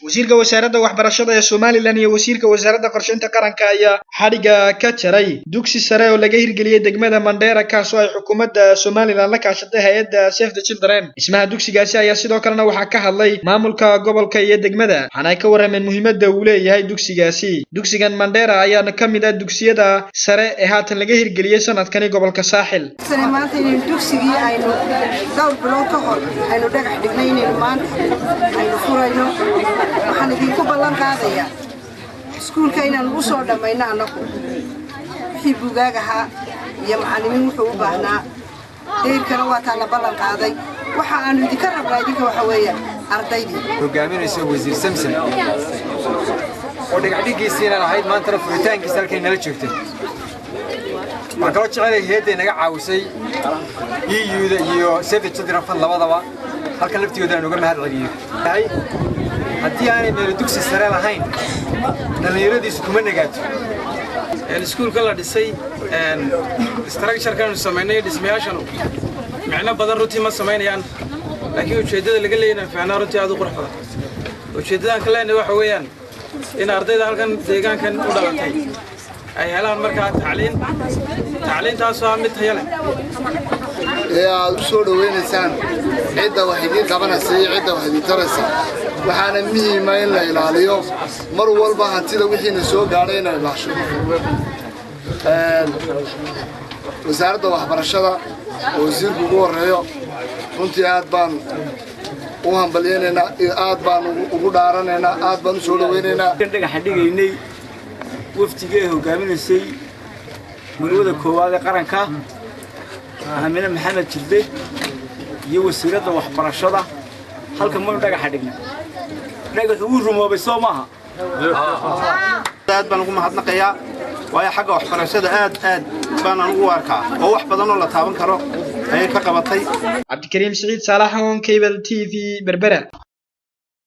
Wasiirka Wasaaradda Waxbarashada ee Somaliland iyo Wasiirka Wasaaradda Qorsheynta Qaranka ayaa xadhigga ka jaray dugsi sare oo laga hirgeliyey degmada Mandheera, kaasoo ay xukuumadda Somaliland la kaashatay hay-adda Save the Children. Dhismaha dugsigaasi ayaa sidoo kalena waxaa ka hadlay maamulka gobolka iyo degmada, waxaana ay ka warrameen muhiimadda uu leeyahay dugsigaasi. Dugsigan Mandheera ayaana ka mid ah dugsiyada sare ee haatan laga hirgeliyey sanadkani gobolka Saaxil. Maanta inaynu dugsigii aynu dhowr bilood ka hor aynu dhagax dhignay inaynu maanta aynu furayno. Waxaan idinku ballan qaadayaa iskuulka inaanu u soo dhammayno annagu wixii buugaag ahaa iyo macallimiin wuxuu u baahnaa. Dayrkana waa taa la ballan qaaday. Waxa aanu idinka rabnaa idinka waxa weeye ardaydii. Hogaaminayso Wasiir Samson oo dhagaxdhiggiisiina lahayd, maantana furitaankiisa halkay nala joogtay. Waxaan kaloo jecelay hayadday naga caawisay, EU-da iyo Save the Children Fund labadaba, halkan laftigooda aan uga mahad celiyo. Haddii aanay meelo dugsi sare lahayn, dhallinyaradiisu kuma nagaato. Iskuulka la dhisay, structure-kanu samaynay, dhismayaashanu micno badan runtii ma samaynayaan, laakiin ujeeddada laga leeyahay fahnaa runtii aad u qurux badan. Ujeeddadaan ka leenahay waxa weeyaan in ardayda halkan deegaankan u dhalatay ay helaan markaa tacliin, tacliintaasoo ah mid tayo leh. Ee aad u soo dhowaynaysaan cidda wax idiin qabanaysa iyo cidda wax idiin taraysa, waxaana muhiima in la ilaaliyo mar walba hantida wixiina soo gaadhay inay ilaasho. Wasaaradda Waxbarashada oo wasiirku ugu horreeyo, runtii aad baan u hambalyaynaynaa, aad baan ugu dhaaranaynaa, aad baan u soo dhowaynaynaa. Dhagaxa dhigaynay wafdiga ee hogaaminaysay marwada koowaad ee qaranka, Aamine Maxamed Jirde, iyo Wasiiradda Waxbarashada. Halkan maynu dhagaxa dhignay, dhagaxu wuu rumoobay, soo maaha? Aad baan ugu mahadnaqayaa, waayo xagga waxbarashada aad aad baan anugu u arkaa oo wax badan oo la taaban karo ayay ka qabatay. Cabdikariim Siciid Saalax, Horn Cable TV, Berbera.